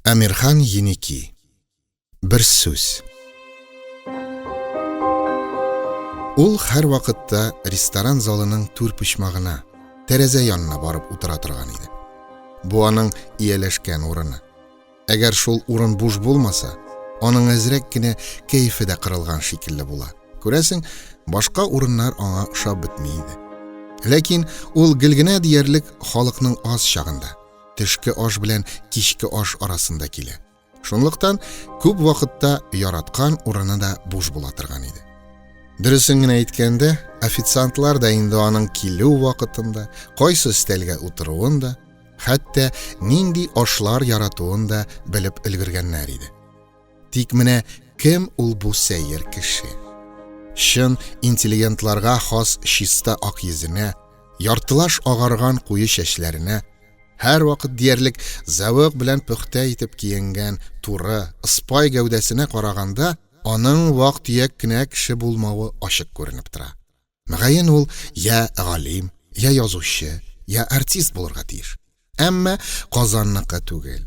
Әмирхан Еники. Бер сүз. Ул һәрвакытта ресторан залының түр почмагына, тәрәзә янына барып утыра торган иде. Бу аның ияләшкән урыны. Әгәр шул урын буш булмаса, аның әзрәк кенә кәефе дә кырылган шикелле була. Күрәсең, башка урыннар аңа ошап бетми иде. Ләкин ул гел генә диярлек халыкның аз чагында, төшке аш белән кичке аш арасында килә. Шунлыктан күп вакытта яраткан урыны да буш була торган иде. Дөресен генә әйткәндә, официантлар да инде аның килү вакытында, кайсы өстәлгә утыруын да, хәтта нинди ашлар яратуын да белеп өлгергәннәр иде. Тик менә кем ул бу сәер кеше? Чын интеллигентларга хас чиста ак йөзенә, яртылаш агарган куе чәчләренә, һәрвакыт диярлек зәвык белән пөхтә итеп киенгән туры, ыспай гәүдәсенә караганда, аның вак-төяк кенә кеше булмавы ачык күренеп тора. Мөгаен ул я галим, я язучы, я артист булырга тиеш. Әмма Казанныкы түгел.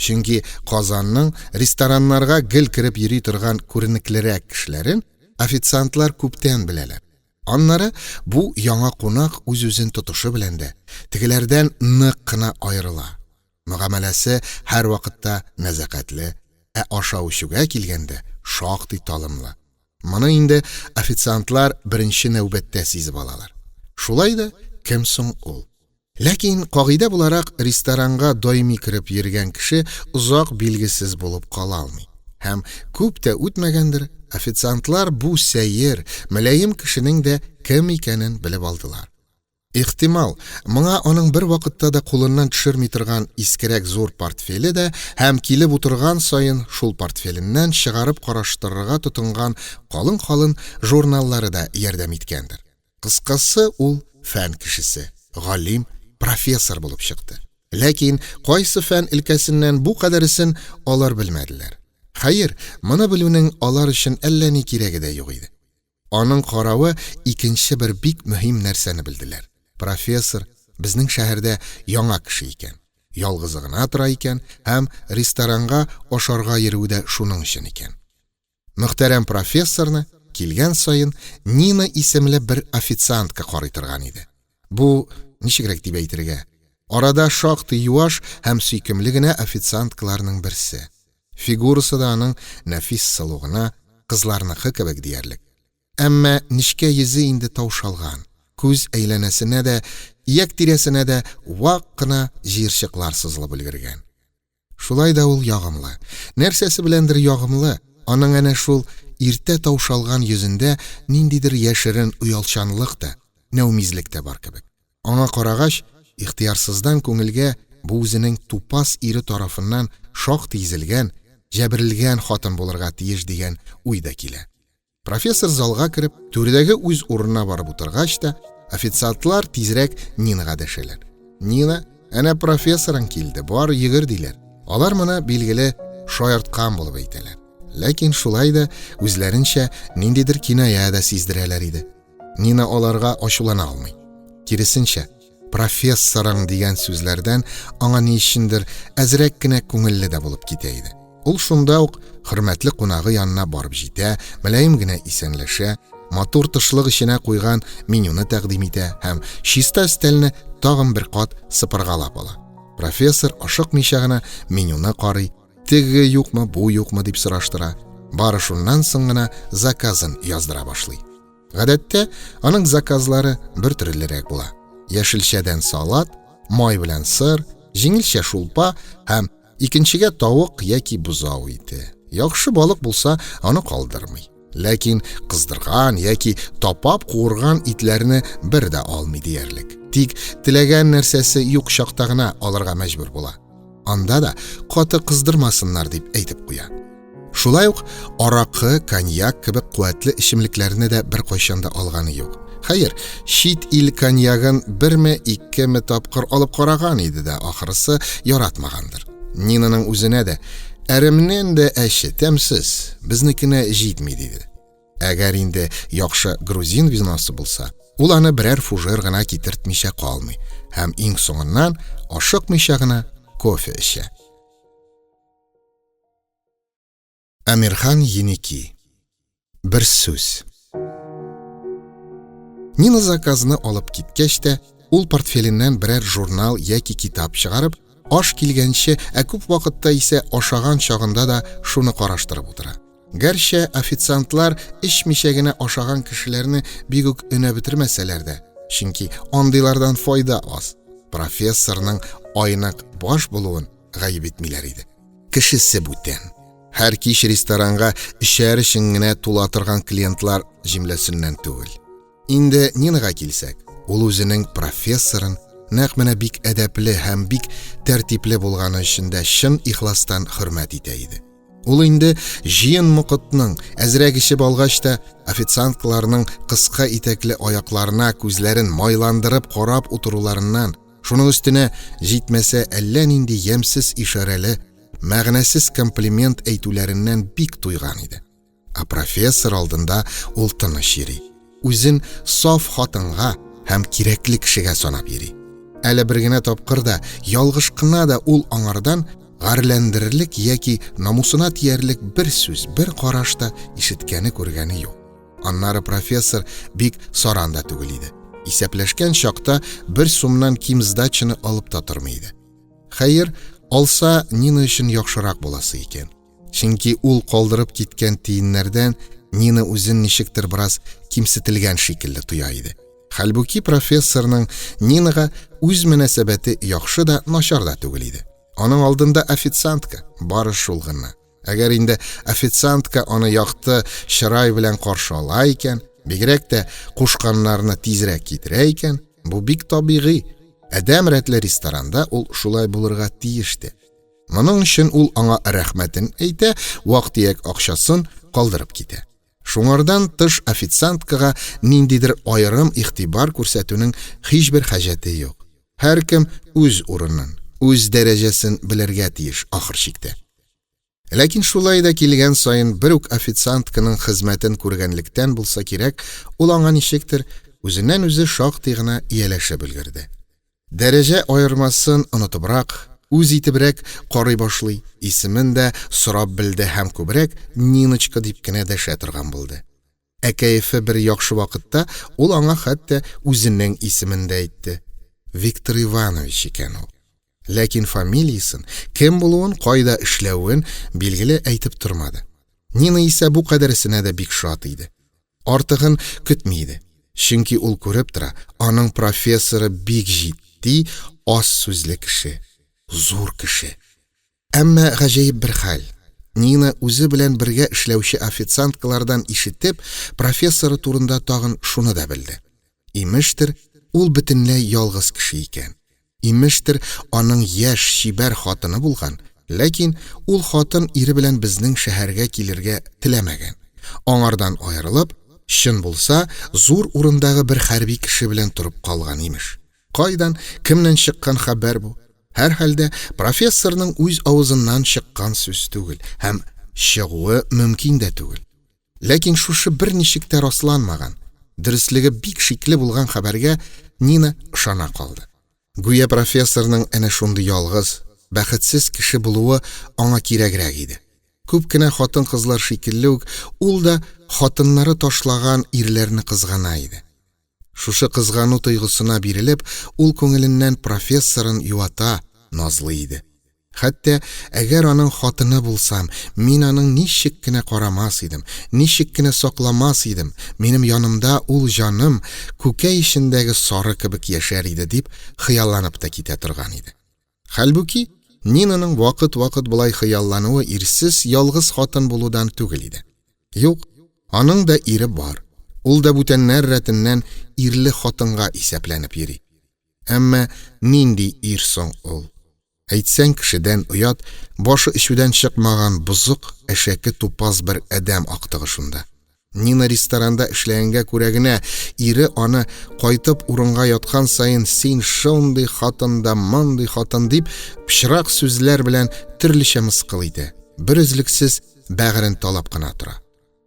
Чөнки Казанның рестораннарга гел кереп йөри торган күренеклерәк кешеләрен официантлар күптән беләләр. Аннары бу яңа кунак үз-үзен тотышы белән дә тегеләрдән нык кына аерыла. Мөгамәләсе һәрвакытта нәзакәтле, ә ашау-эчүгә килгәндә шактый талымлы. Моны инде официантлар беренче нәүбәттә сизеп алалар. Шулай да кем соң ул? Ләкин, кагыйдә буларак, ресторанга даими кереп йөргән кеше озак билгесез булып кала алмый. Һәм күп тә үтмәгәндер, официантлар бу сәер, мөлаем кешенең дә кем икәнен белеп алдылар. Ихтимал, моңа аның бервакытта да кулыннан төшерми торган искерәк зур портфеле дә һәм килеп утырган саен шул портфеленнән чыгарып караштырырга тотынган калын-калын журналлары да ярдәм иткәндер. Кыскасы, ул фән кешесе, галим, профессор булып чыкты. Ләкин кайсы фән өлкәсеннән бу кадәресен алар белмәделәр. Хәер, моны белүнең алар өчен әллә ни кирәге дә юк иде. Аның каравы икенче бер бик мөһим нәрсәне белделәр. Профессор безнең шәһәрдә яңа кеше икән. Ялгызы гына тора икән һәм ресторанга ашарга йөрүе дә шуның өчен икән. Мөхтәрәм профессорны килгән саен Нина исемле бер официантка карый торган иде. Бу, ничегрәк дип әйтергә, арада шактый юаш һәм сөйкемле генә официанткаларның берсе. Фигурасы да аның нәфис сылу гына, кызларныкы кебек диярлек. Әмма нечкә йөзе инде таушалган, күз әйләнәсенә дә, ияк тирәсенә дә вак кына җыерчыклар сызылып өлгергән. Шулай да ул ягымлы. Нәрсәсе беләндер ягымлы, аның әнә шул иртә таушалган йөзендә ниндидер яшерен оялчанлык та, нәүмизлек тә бар кебек. Аңа карагач, ихтыярсыздан күңелгә бу үзенең тупас ире тарафыннан шактый изелгән, җәберелгән хатын булырга тиеш дигән уй да килә. Профессор залга кереп, түрдәге үз урынына барып утыргач та, официантлар тизрәк Нинага дәшәләр. Нина, әнә профессорың килде, бар, йөгер, диләр. Алар моны, билгеле, шаярткан булып әйтәләр. Ләкин шулай да үзләренчә ниндидер киная дә сиздерәләр иде. Нина аларга ачулана алмый. Киресенчә, профессорың дигән сүзләрдән аңа ни өчендер әзрәк кенә күңелле дә булып китә иде. Ул шунда ук хөрмәтле кунагы янына барып җитә, мөлаем генә исәнләшә, матур тышлык эченә куйган менюны тәкъдим итә һәм чиста өстәлне тагын бер кат сыпыргалап ала. Профессор ашыкмыйча гына менюны карый, Теге юкмы, бу юкмы дип сораштыра. Бары шуннан соң гына заказын яздыра башлый. Гадәттә, аның заказлары бер төрлерәк була. Яшелчәдән салат, май белән сыр, җиңелчә шулпа һәм икенчегә тавык яки бозау ите. Яхшы балык булса, аны калдырмый. Ләкин кыздырган яки тапап куырган итләрне бер дә алмый диярлек. Тик теләгән нәрсәсе юк чакта гына алырга мәҗбүр була. Анда да каты кыздырмасыннар дип әйтеп куя. Шулай ук аракы, коньяк кебек куәтле эчемлекләрне дә беркайчан да алганы юк. Хәер, чит ил коньягын берме, икеме тапкыр алып караган иде дә, ахрысы, яратмагандыр. Нинаның үзенә дә әремнән дә әче, тәмсез, безнекенә җитми диде. Әгәр инде яхшы грузин виносы булса, ул аны берәр фужер гына китертмичә калмый һәм иң соңыннан ашыкмыйча гына кофе эчә. Әмирхан Еники. Бер сүз. Нина заказны алып киткәч тә, ул портфеленнән берәр журнал яки китап чыгарып, аш килгәнче, ә күп вакытта исә ашаган чагында да шуны караштырып утыра. Гәрчә официантлар эчмичә генә ашаган кешеләрне бик үк өнәп бетермәсәләр дә, чөнки андыйлардан файда аз. Профессорның айнык баш булуын гаеп итмиләр иде. Кешесе бүтән. Һәр кич ресторанга эчәр өчен генә тула торган клиентлар җөмләсеннән түгел. Инде Нинага килсәк, ул үзенең профессорын нәкъ менә бик әдәпле һәм бик тәртипле булганы өчен дә чын ихластан хөрмәт итә иде. Ул инде җыен мокытның, әзрәк эчеп алгач та, официанткаларның кыска итәкле аякларына күзләрен майландырып карап утыруларыннан, шуның өстенә җитмәсә әллә нинди ямьсез ишарәле, мәгънәсез комплимент әйтүләреннән бик туйган иде. Ә профессор алдында ул тыныч йөри. Үзен саф хатынга һәм кирәкле кешегә санап йөри. Әле бер генә тапкыр да, ялгыш кына да ул аңардан гарьләндерерлек яки намусына тиярлек бер сүз, бер караш та ишеткәне-күргәне юк. Аннары профессор бик саран да түгел иде. Исәпләшкән чакта бер сумнан ким сдачаны алып та тормый иде. Хәер, алса, Нина өчен яхшырак буласы икән. Чөнки ул калдырып киткән тиеннәрдән Нина үзен ничектер бераз кимсетелгән шикелле тоя иде. Хәлбуки профессорның Нинага үз мөнәсәбәте яхшы да, начар да түгел иде. Аның алдында официантка, бары шул гына. Әгәр инде официантка аны якты чырай белән каршы ала икән, бигрәк тә кушканнарны тизрәк китерә икән, бу бик табигый. Адәм рәтле ресторанда ул шулай булырга тиеш тә. Моның өчен ул аңа рәхмәтен әйтә, вак-төяк акчасын калдырып китә. Шуңардан тыш официанткага ниндидер аерым игътибар күрсәтүнең һичбер хаҗәте юк. Һәркем үз урынын, үз дәрәҗәсен белергә тиеш ахыр чиктә. Ләкин шулай да килгән саен бер үк официантканың хезмәтен күргәнлектән булса кирәк, ул аңа ничектер үзеннән-үзе шактый гына ияләшеп өлгерде. Дәрәҗә аермасын онытыбрак, үз итебрәк карый башлый, исемен дә сорап белде һәм күбрәк Ниночка дип кенә дәшә торган булды. Ә кәефе бер яхшы вакытта ул аңа хәтта үзенең исемен дә әйтте. Виктор Иванович икән ул. Ләкин фамилиясен, кем булуын, кайда эшләвен, билгеле, әйтеп тормады. Нина исә бу кадәресенә дә бик шат иде. Артыгын көтми иде. Чөнки ул күреп тора, аның профессоры бик җитди, аз сүзле кеше, зур кеше. Әмма гаҗәеп бер хәл, Нина үзе белән бергә эшләүче официанткалардан ишетеп, профессоры турында тагын шуны да белде. Имештер, ул бөтенләй ялгыз кеше икән. Имештер, аның яшь, чибәр хатыны булган, ләкин ул хатын ире белән безнең шәһәргә килергә теләмәгән. Аңардан аерылып, чын булса, зур урындагы бер хәрби кеше белән торып калган, имеш. Кайдан, кемнән чыккан хәбәр бу? Һәрхәлдә, профессорның үз авызыннан чыккан сүз түгел һәм чыгуы мөмкин дә түгел. Ләкин шушы берничек тә расланмаган, дөреслеге бик шикле булган хәбәргә Нина ышана калды. Гүя профессорның әнә шундый ялгыз, бәхетсез кеше булуы аңа кирәгрәк иде. Күп кенә хатын-кызлар шикелле үк, ул да хатыннары ташлаган ирләрне кызгана иде. Шушы кызгану тойгысына бирелеп, ул күңеленнән профессорын юата, назлый иде. Хәтта, әгәр аның хатыны булсам, мин аның ничек кенә карамас идем, ничек кенә сакламас идем, минем янымда ул җаным күкәй эчендәге сары кебек яшәр иде, дип хыялланып та китә торган иде. Хәлбуки, Нинаның вакыт-вакыт болай хыяллануы ирсез ялгыз хатын булудан түгел иде. Юк, аның да ире бар. Ул да бүтәннәр рәтеннән ирле хатынга исәпләнеп йөри. Әмма нинди ир соң ул? Әйтсәң, кешедән оят, башы эчүдән чыкмаган бозык, әшәке тупас бер адәм актыгы шунда. Нина ресторанда эшләгәнгә күрә генә ире аны кайтып урынга яткан саен син шундый хатын да мондый хатын дип пычрак сүзләр белән төрлечә мыскыл итә, берөзлексез бәгырен талап кына тора.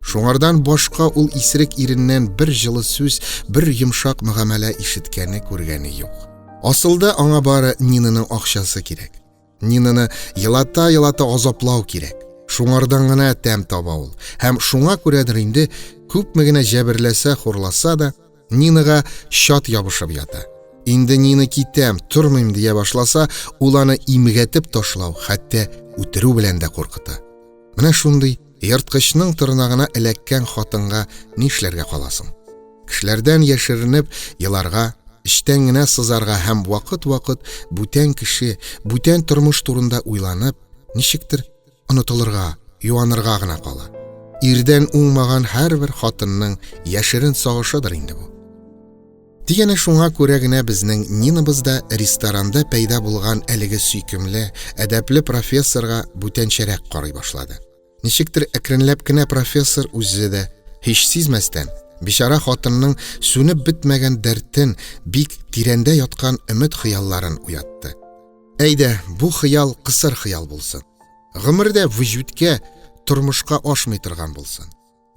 Шуңардан башка ул исерек иреннән бер җылы сүз, бер йомшак мөгамәлә ишеткәне, күргәне юк. Асылда аңа бары Нинаның акчасы кирәк. Нинаны елата-елата азаплау кирәк. Шуңардан гына тәм таба ул. Һәм шуңа күрәдер инде, күпме генә җәберләсә, хурласа да, Нинага чат ябышып ята. Инде Нина китәм, тормыйм дия башласа, ул аны имгәтеп ташлау, хәтта үтерү белән дә куркыта. Менә шундый ерткычның тырнагына эләккән хатынга нишләргә каласың? Кешеләрдән яшеренеп еларга, эчтән генә сызарга һәм вакыт-вакыт бүтән кеше, бүтән тормыш турында уйланып, ничектер онытылырга, юанырга гына кала. Ирдән уңмаган һәрбер хатынның яшерен сагышыдыр инде бу. Тик әнә шуңа күрә генә безнең Нинабыз да ресторанда пәйда булган әлеге сөйкемле, әдәпле профессорга бүтәнчәрәк карый башлады. Ничектер әкренләп кенә профессор үзе дә, һич сизмәстән, бичара хатынның сүнеп бетмәгән дәртен, бик тирәндә яткан өмет-хыялларын уятты. Әйдә, бу хыял кысыр хыял булсын. Гомердә вөҗүдкә, тормышка ашмый торган булсын.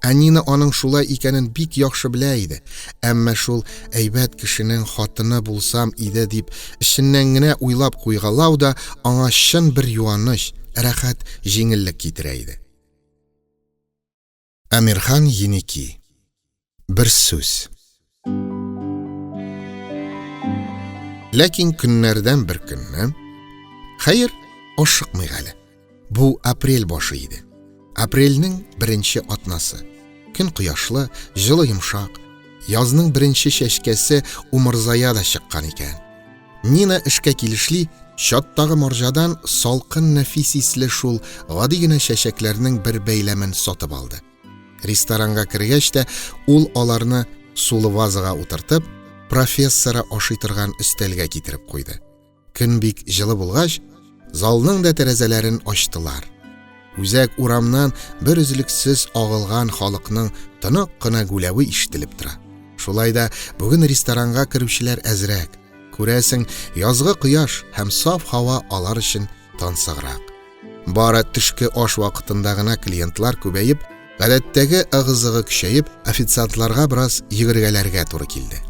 Ә Нина аның шулай икәнен бик яхшы белә иде. Әмма шул әйбәт кешенең хатыны булсам иде дип эченнән генә уйлап куйгалау да аңа чын бер юаныч, рәхәт җиңеллек китерә иде. Әмирхан Еники. Бер сүз. Ләкин көннәрдән бер көнне, хәер, ашыкмыйк әле. Бу апрель башы иде. Апрельнең беренче атнасы. Көн кояшлы, җылы йомшак. Язның беренче чәчкәсе умырзая да чыккан икән. Нина эшкә килешли, чаттагы марҗадан салкын нәфис исле шул гади генә чәчәкләрнең бер бәйләмен сатып алды. Ресторанга кергәч тә ул аларны сулы вазага утыртып, профессоры ашый торган өстәлгә китереп куйды. Көн бик җылы булгач, залның да тәрәзәләрен ачтылар. Үзәк урамнан бер өзлексез агылган халыкның тонык кына гүләве ишетелеп тора. Шулай да бүген ресторанга керүчеләр әзрәк. Күрәсең, язгы кояш һәм саф һава алар өчен тансыграк. Бары төшке аш вакытында гына клиентлар күбәеп, гадәттәге ыгы-зыгы көчәеп, официантларга бераз йөгергәләргә туры килде.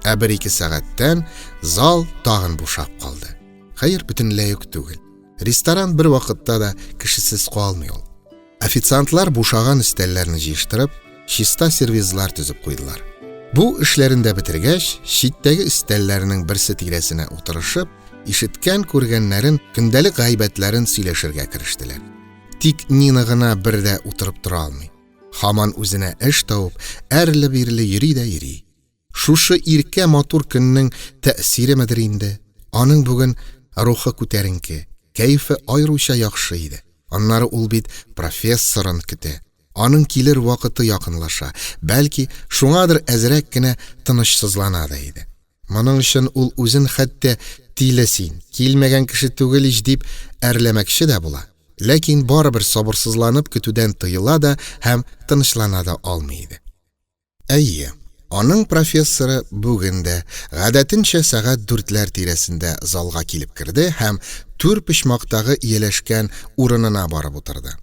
Ә бер-ике сәгатьтән зал тагын бушап калды. Хәер, бөтенләй үк түгел. Ресторан бер вакытта да кешесез калмый ул. Официантлар бушаган өстәлләрне җыештырып, чиста сервизлар төзеп куйдылар. Бу эшләрен дә бетергәч, читтәге өстәлләрнең берсе тирәсенә утырышып, ишеткән-күргәннәрен, көндәлек гайбәтләрен сөйләшергә керештеләр. Тик Нина гына бер дә утырып тора алмый. Һаман үзенә эш табып, әрле-бирле йөри дә йөри. Шушы иркә матур көннең тәэсиремедер инде, аның бүген рухы күтәренке, кәефе аеруча яхшы иде. Аннары ул бит профессорын көтә. Аның килер вакыты якынлаша, бәлки, шуңадыр әзрәк кенә тынычсызлана да иде. Моның өчен ул үзен хәтта тиле син, килмәгән кеше түгел ич дип әрләмәкче дә була. Ләкин барыбер сабырсызланып көтүдән тыела да һәм тынычлана да алмый иде. Әйе, аның профессоры бүген дә, гадәтенчә сәгать дүртләр тирәсендә залга килеп керде һәм түр почмактагы ияләшкән урынына барып утырды.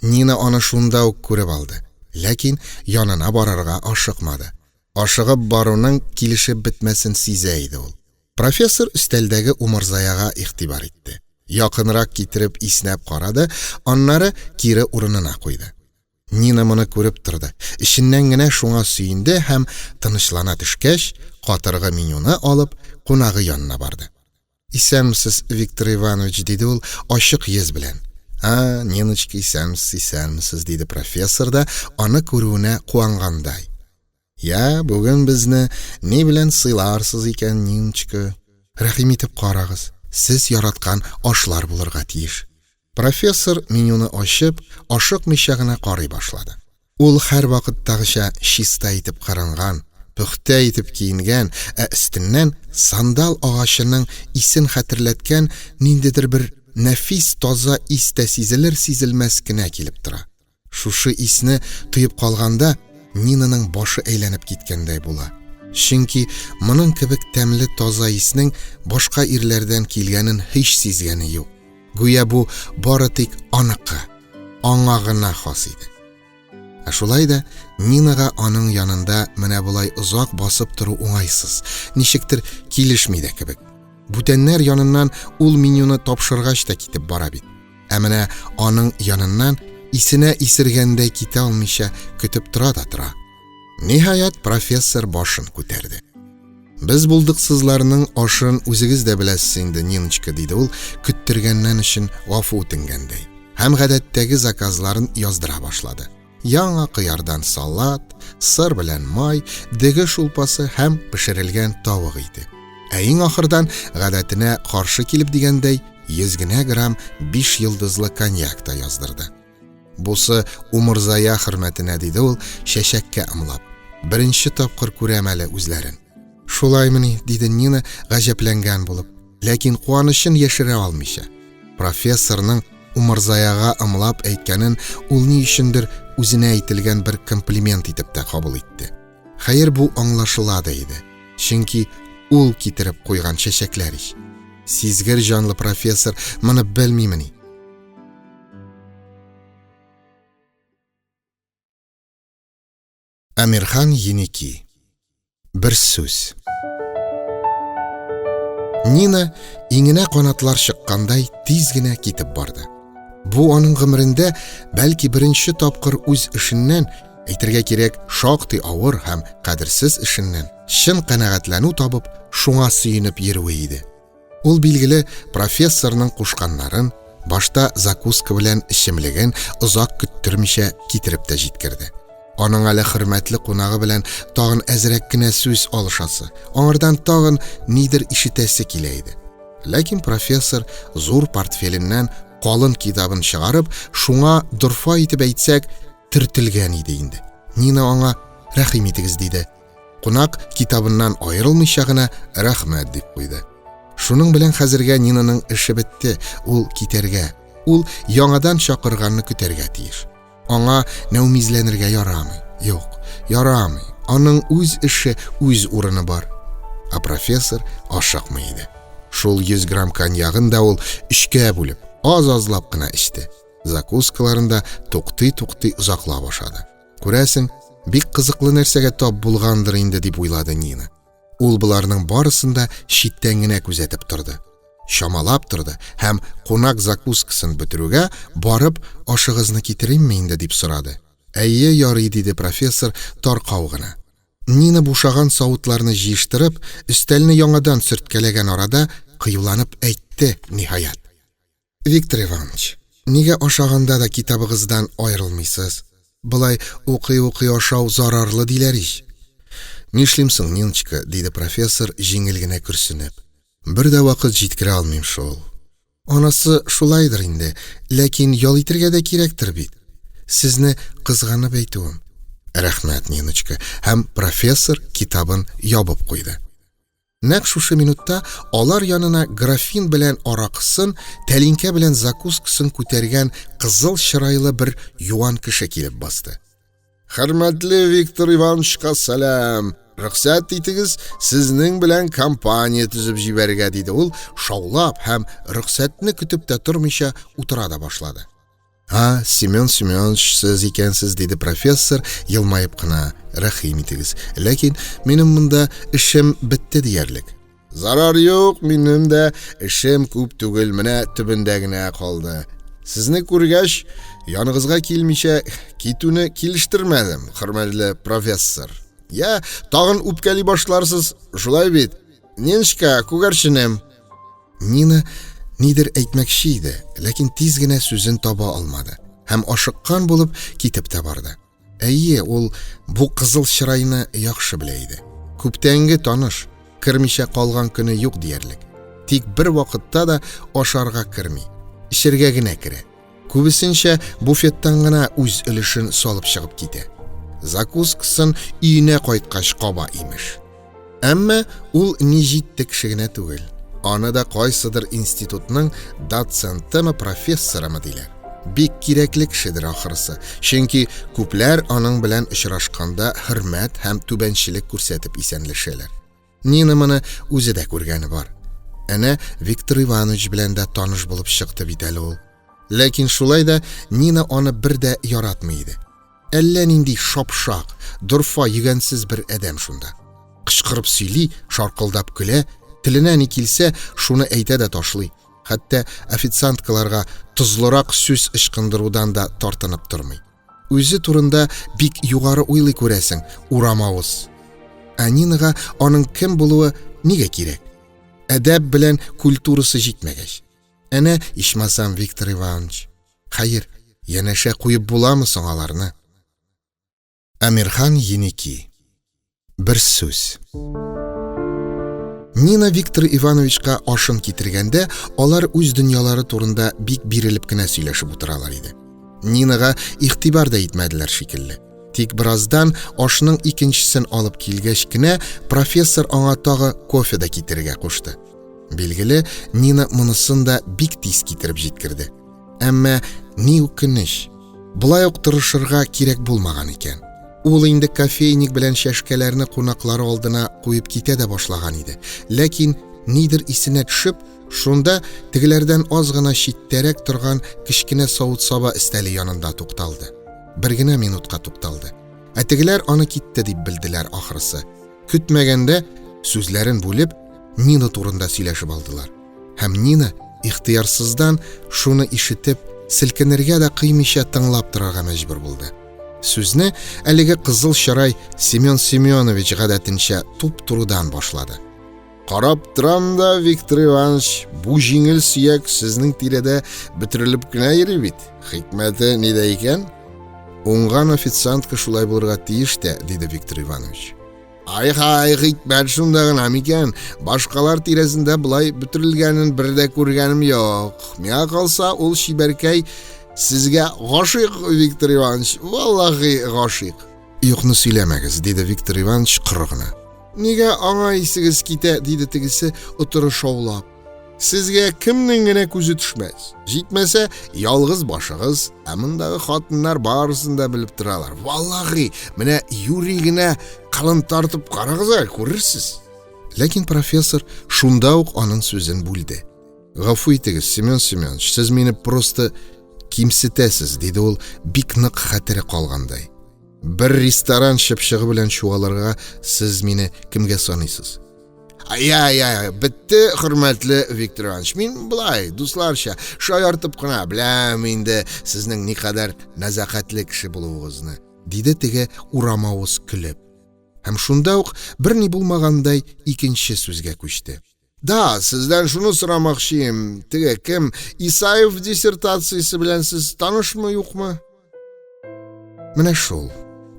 Нина аны шунда ук күреп алды, ләкин янына барырга ашыкмады. Ашыгып баруның килешеп бетмәсен сизә иде ул. Профессор өстәлдәге умырзаяга игътибар итте. Якынрак китереп иснәп карады, аннары кире урынына куйды. Нина моны күреп торды. Эченнән генә шуңа сөенде һәм, тынычлана төшкәч, катыргы менюны алып, кунагы янына барды. Исәнмесез, Виктор Иванович, диде ул ачык йөз белән. А, Ниночка, исәнмесез, исәнмесез, диде профессор да, аны күрүенә куангандай. Я, бүген безне ни белән сыйларсыз икән, Ниночка? Рәхим итеп карагыз, сез яраткан ашлар булырга тиеш. Профессор менюны ачып, ашыкмыйча гына карый башлады. Ул һәрвакыттагыча чиста итеп кырынган, пөхтә итеп киенгән, ә өстеннән сандал агачының исен хәтерләткән ниндидер бер нәфис таза ис тә сизелер-сизелмәс кенә килеп тора. Шушы исне тоеп калганда, Нинаның башы әйләнеп киткәндәй була. Чөнки моның кебек тәмле таза иснең башка ирләрдән килгәнен һич сизгәне юк. Гүя бу бары тик аныкы, аңа гына хас иде. Ә шулай да Нинага аның янында менә болай озак басып тору уңайсыз, ничектер килешми дә кебек. Бүтәннәр яныннан ул менюны тапшыргач та китеп бара бит. Ә менә аның яныннан исенә исергәндәй китә алмыйча көтеп тора да тора. Ниһаять, профессор башын күтәрде. Без булдыксызларның ашын үзегез дә беләсез инде, Ниночка, диде ул, көттергәннән өчен гафу үтенгәндәй. Һәм гадәттәге заказларын яздыра башлады. Яңа кыярдан салат, сыр белән май, дөге шулпасы һәм пешерелгән тавык ите. Ә иң ахырдан, гадәтенә каршы килеп дигәндәй, 100 генә грамм 5 йолдызлы коньяк та яздырды. Бусы Умырзая хөрмәтенә, диде ул, чәчәккә ымлап. Беренче тапкыр күрәм әле үзләрен. Шулаймыни, диде Нина, гаҗәпләнгән булып, ләкин куанычын яшерә алмыйча. Профессорның Умырзаяга ымлап әйткәнен ул ни өчендер үзенә әйтелгән бер комплимент итеп тә кабул итте. Хәер, бу аңлашыла да иде. Чөнки ул китереп куйган чәчәкләр ич. Сизгер җанлы профессор моны белмимени? Әмирхан Еники. Бер сүз. Нина иңенә канатлар чыккандай тиз генә китеп барды. Бу аның гомерендә бәлки беренче тапкыр үз эшеннән, әйтергә кирәк, шактый авыр һәм кадерсез эшеннән чын канәгатьләнү табып, шуңа сөенеп йөрүе иде. Ул, билгеле, профессорның кушканнарын, башта закуска белән эчемлеген озак көттермичә китереп тә җиткерде. Аның әле хөрмәтле кунагы белән тагын әзрәк кенә сүз алышасы, аңардан тагын нидер ишетәсе килә иде. Ләкин профессор зур портфеленнән калын китабын чыгарып, шуңа дорфа итеп әйтсәк, төртелгән иде инде. Нина аңа рәхим итегез диде. Кунак китабыннан аерылмыйча гына рәхмәт дип куйды. Шуның белән хәзергә Нинаның эше бетте, ул китәргә, ул яңадан чакырганны көтәргә тиеш. Аңа нәүмизләнергә ярамый. Юк, ярамый. Аның үз эше, үз урыны бар. Ә профессор ашыкмый иде. Шул 100 грамм коньягын да ул өчкә бүлеп, аз-азлап кына эчте. Закускаларын да туктый-туктый озаклап ашады. Күрәсең, бик кызыклы нәрсәгә тап булгандыр инде дип уйлады Нина. Ул боларның барысын да читтән генә күзәтеп торды. Чамалап торды һәм кунак закускасын бетерүгә барып, ашыгызны китеримме инде дип сорады. Әйе, ярый, диде профессор таркау гына. Нина бушаган савытларны җыештырып, өстәлне яңадан сөрткәләгән арада кыюланып әйтте, ниһаять. Виктор Иванович, нигә ашаганда да китабыгыздан аерылмыйсыз? Болай укый-укый ашау зарарлы диләр ич. Нишлим соң, Ниночка, диде профессор, җиңел генә көрсенеп. Бер дә вакыт җиткерә алмыйм шул. Анасы шулайдыр инде, ләкин ял итергә дә кирәктер бит. Сезне кызганып әйтүем. Рәхмәт, Ниночка, һәм профессор китабын ябып куйды. Нәкъ шушы минутта алар янына графин белән аракысын, тәлинкә белән закускасын күтәргән кызыл чырайлы бер юан кеше килеп басты. Хөрмәтле Виктор Ивановичка сәлам. Рөхсәт итегез, сезнең белән компания төзеп җибәрергә, диде ул, шаулап һәм рөхсәтне көтеп тә тормыйча утыра да башлады. А, Семен Семенович, сез икәнсез, диде профессор, елмаеп кына. Рәхим итегез. Ләкин минем монда эшем бетте диярлек. Зарар юк, минем дә эшем күп түгел, менә төбендә генә калды. Сезне күргәч, яныгызга килмичә китүне килештермәдем, хөрмәтле профессор. Я, тагын үпкәли башларсыз, шулай бит? Ниночка, күгәрченем. Нина нидер әйтмәкче иде, ләкин тиз генә сүзен таба алмады һәм ашыккан булып китеп тә барды. Әйе, ул бу кызыл чырайны яхшы белә иде. Күптәнге таныш, кермичә калган көне юк диярлек. Тик бер вакытта да ашарга керми, эчәргә генә керә. Күбесенчә буфеттан гына үз өлешен салып чыгып китә. Закускасын өенә кайткач каба, имеш. Әмма ул ни җитте кеше генә түгел. Аны да кайсыдыр институтның доцентымы, профессорымы диләр. Бик кирәкле кешедер ахрысы, чөнки күпләр аның белән очрашканда хөрмәт һәм түбәнчелек күрсәтеп исәнләшәләр. Нина моны үзе дә күргәне бар. Әнә Виктор Иванович белән дә таныш булып чыкты бит әле ул. Ләкин шулай да Нина аны бер дә яратмый иде. Әллә нинди шапшак, дорфа, йөгәнсез бер адәм шунда. Кычкырып сөйли, шаркылдап көлә, теленә ни килсә, шуны әйтә дә ташлый. Хәтта официанткаларга тозлырак сүз ычкындырудан да тартынып тормый. Үзе турында бик югары уйлый күрәсең, урамавыз. Ә Нинага аның кем булуы нигә кирәк? Әдәп белән культурасы җитмәгәч. Әнә, ичмасам, Виктор Иванович. Хәер, янәшә куеп буламы соң аларны? Әмирхан Еники. Бер сүз. Нина Виктор Ивановичка ашын китергәндә, алар үз дөньялары турында бик бирелеп кенә сөйләшеп утыралар иде. Нинага игътибар да итмәделәр шикелле. Тик бераздан ашның икенчесен алып килгәч кенә, профессор аңа тагы кофе да китерергә кушты. Билгеле, Нина монысын да бик тиз китереп җиткерде. Әмма ни үкенеч, болай ук тырышырга кирәк булмаган икән. Ул инде кофейник белән чәшкәләрне кунаклары алдына куеп китә дә башлаган иде. Ләкин нидер исенә төшеп, шунда тегеләрдән аз гына читтәрәк торган кечкенә савыт-саба өстәле янында тукталды. Бер генә минутка тукталды. Ә тегеләр аны китте дип белделәр ахрысы. Көтмәгәндә сүзләрен бүлеп, Нина турында сөйләшеп алдылар. Һәм Нина ихтыярсыздан шуны ишетеп, селкенергә дә кыймыйча тыңлап торырга мәҗбүр булды. Сүзне әлеге кызыл чырай Семен Семенович гадәтенчә туп-турыдан башлады. Карап торам да, Виктор Иванович, бу җиңел сөяк сезнең тирәдә бөтерелеп кенә йөри бит. Хикмәте нидә икән? Уңган официантка шулай булырга тиеш тә, диде Виктор Иванович. Ай-хай, хикмәт шунда гына микән? Башкалар тирәсендә болай бөтерелгәнен бер дә күргәнем юк. Миңа калса, ул чибәркәй сезгә гашыйк, Виктор Иванович, валлахи гашыйк. Юкны сөйләмәгез, диде Виктор Иванович коры гына. Нигә аңа исегез китә, диде тегесе, отыры шаулап. Сезгә кемнең генә күзе төшмәс. Җитмәсә, ялгыз башыгыз, ә мондагы хатыннар барысын да белеп торалар. Валлахи, менә юри генә кылын тартып карагыз әле, күрерсез. Ләкин профессор шунда ук аның сүзен бүлде. Гафу итегез, Семен Семенович, сез мине просто кимсетәсез, диде ул бик нык хәтере калгандай. Бер ресторан чыпчыгы белән чуалырга сез мине кемгә саныйсыз? Я-я, бетте, хөрмәтле Виктор Иванович. Мин болай, дусларча, шаяртып кына беләм инде сезнең никадәр нәзакәтле кеше булуыгызны, диде теге урамавыз көлеп. Һәм шунда ук берни булмагандай икенче сүзгә күчте. Да, сездән шуны сорамакчыем, теге кем, Исаев диссертациясе белән сез танышмы, юкмы? Менә шул.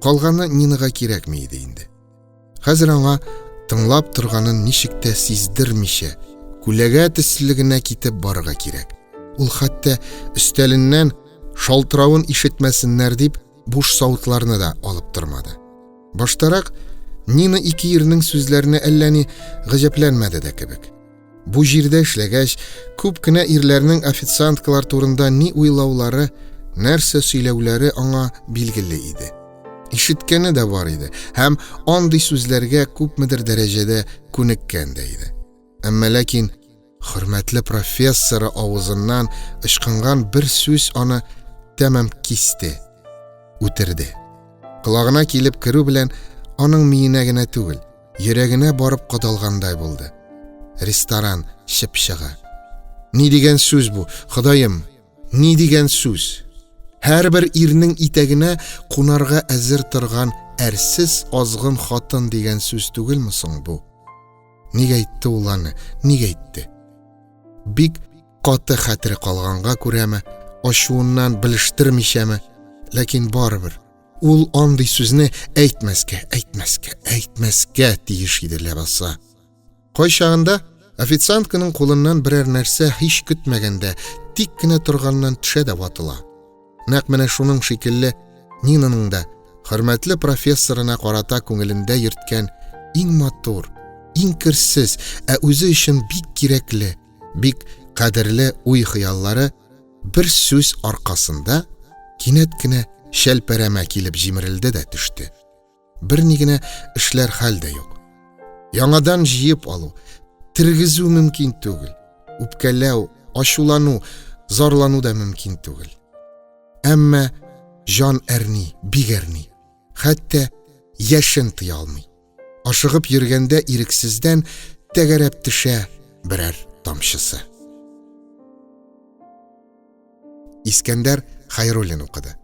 Калганы Нинага кирәкми иде инде. Хәзер аңа тыңлап торганын ничек тә сиздермичә, күләгә төсле генә китеп барырга кирәк. Ул хәтта өстәленнән шалтыравын ишетмәсеннәр дип, буш савытларны да алып тормады. Баштарак Нина ике ирнең сүзләренә әллә ни гаҗәпләнмәде дә кебек. Бу җирдә эшләгәч, күп кенә ирләрнең официанткалар турында ни уйлаулары, нәрсә сөйләүләре аңа билгеле иде. Ишеткәне дә бар иде һәм андый сүзләргә күпмедер дәрәҗәдә күнеккән дә иде. Әмма ләкин хөрмәтле профессоры авызыннан ычкынган бер сүз аны тәмам кисте, үтерде. Колагына килеп керү белән аның миенә генә түгел, йөрәгенә барып кадалгандай булды. Ресторан чыпчыгы. Ни дигән сүз бу, Ходаем? Ни дигән сүз? Һәрбер ирнең итәгенә кунарга әзер торган әрсез азгын хатын дигән сүз түгелме соң бу? Нигә әйтте ул аны? Нигә әйтте? Бик каты хәтере калганга күрәме, ачуыннан белештермичәме, ләкин барыбер Ул андый сүзне әйтмәскә, әйтмәскә, әйтмәскә тиеш иде ләбаса. Кайчагында официантканың кулыннан берәр нәрсә һич көтмәгәндә, тик кенә торганнан төшә дә ватыла. Нәкъ менә шуның шикелле Нинаның да хөрмәтле профессорына карата күңелендә йөрткән иң матур, иң керсез, ә үзе өчен бик кирәкле, бик кадерле уй-хыяллары бер сүз аркасында кинәт кенә шәлпәрәмә килеп җимерелде дә төште. Берни генә эшләр хәл дә юк. Яңадан җыеп алу, тергезү мөмкин түгел. Үпкәләү, ачулану, зарлану да мөмкин түгел. Әмма җан әрни, бик әрни. Хәтта яшен тыя алмый. Ашыгып йөргәндә ирексездән тәгәрәп төшә берәр тамчысы. Искәндәр Хәйруллин укыды.